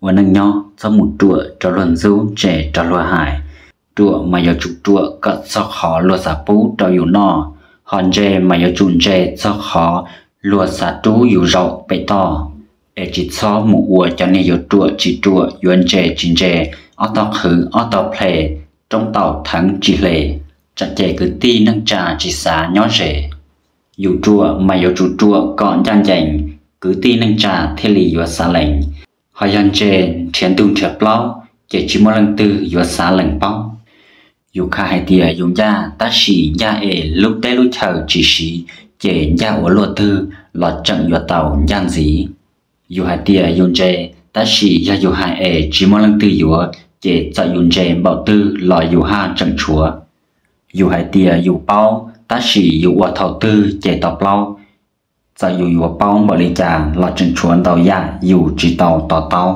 Ua neej nyob txhob mus ruam rau luag ntxub, ntse rau luag hais. Ruam mas yuav tsum ruam kom txog qhov luag xav pub rau yus noj, ho ntse mas yuav tsum ntse txog qhov luag xav rub yus zaum pem toj. Es tsis txhob mus ua cov niag yuav ruam tsis ruam, yuav ntse tsis ntse, ob tog qhwv ob tog ples, roob taus theev tsis hle, tsam ces kwv tij neej tsa tsis xav nyob ze. Yus ruam mas yuav tsum ruam kom ncaj ncees, kwv tij neej tsa thiaj li yuav xav lees. Ho yog ntse nrhiav ntug nrhiav plaub, ces tsis muaj leej twg yuav xav lees paub. Yus khav hais tias yus ncaj, tab sis ncaj es lub teb lub chaw tsis siv, ces ncaj ua luaj twg los tseem yuav tau ncaj ntxiv. Yus hais tias yus ntse, tab sis yog yus hais es tsis muaj leej twg yuav, ces txawm yus ntse npaum twg los yus haj tseem tshuav. Yus hais tias yus paub, tab sis yus ua thaum twg ces tau plaub. Txawm yus yuav paub npaum li cas los tseem tshuav ntau yam yus tsis tau to taub.